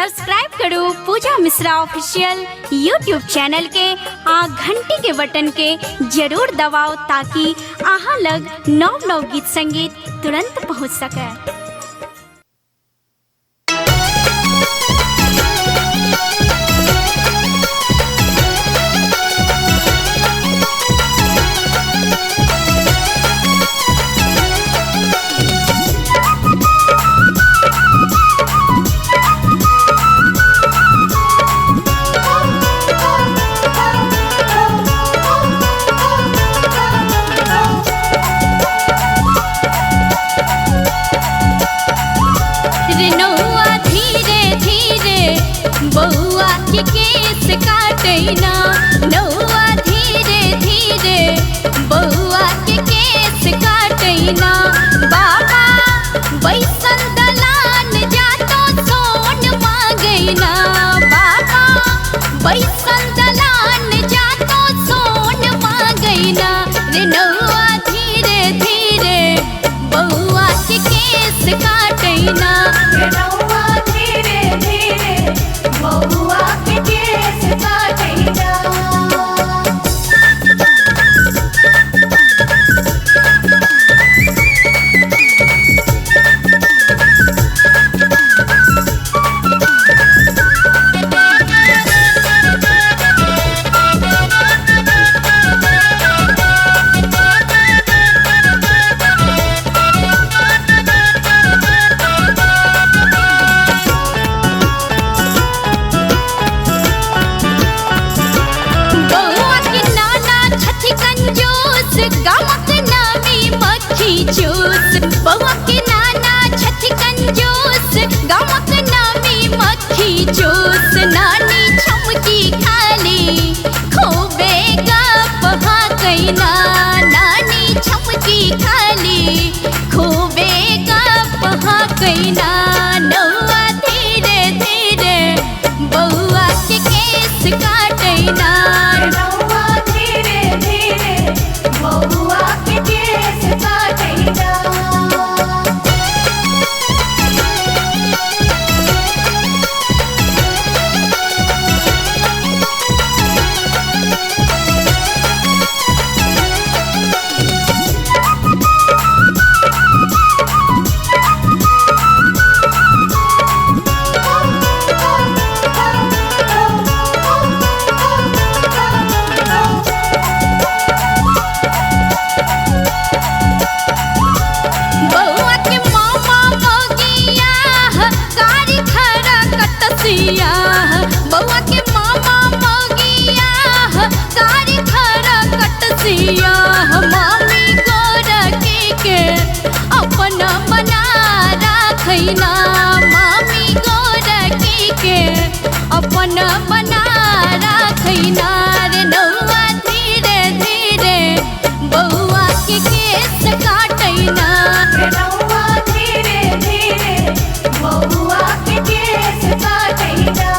Subscribe करू पूजा Mishra official YouTube channel के आ घंटी के बटन के जरूर दबाओ ताकि अहाँ लग नव नव गीत संगीत तुरंत पहुँच सके। नौआ धीरे धीरे बउआ के केस काटैना, नौआ धीरे धीरे बउआ के केस काटैना। बाबा बैसल दलान जातो सोन मांगैना, बाबा बैसल दलान जातो सोन मांगैना। रे नौआ धीरे धीरे बउआ के केस काटैना। नौआ धीरे धीरे बउआ के केस काटैना। बउआ के नाना छथि कंजूस, गमक नामी मक्खी चूस। बउआ के नाना छथि कंजूस, गमक नामी मक्खी चूस। नानी छमकी खाली खूबे गप हाकैना, नानी छमकी खाली खूबे गप हाकैना। नौआ धीरे धीरे बउआ के केस काटैना। नौआ धीरे धीरे बउआ के केस काटैना। बउआ के मामा बगिया कारी खरा कटसिया। बउआ के मामा बगिया कारी खरा कटसिया। मामी गोरा के अपना मना राखैना, मामी गोरा के अपना मना राखैना। रे नौआ धीरे धीरे बउआ के केस काटैना। नौआ धीरे धीरे बउआ के केस काटैना।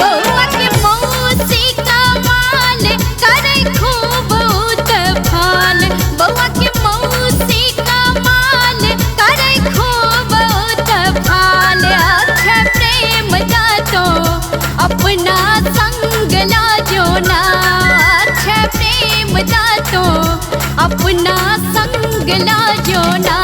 बउआ के मौसी कमाल करे खूब उत्फाल। बउआ के मौसी कमाल करे खूब उत्फाल। अच्छा प्रेम दातो अपना संग लाजो ना, अच्छा प्रेम दातो अपना संग लाजो ना।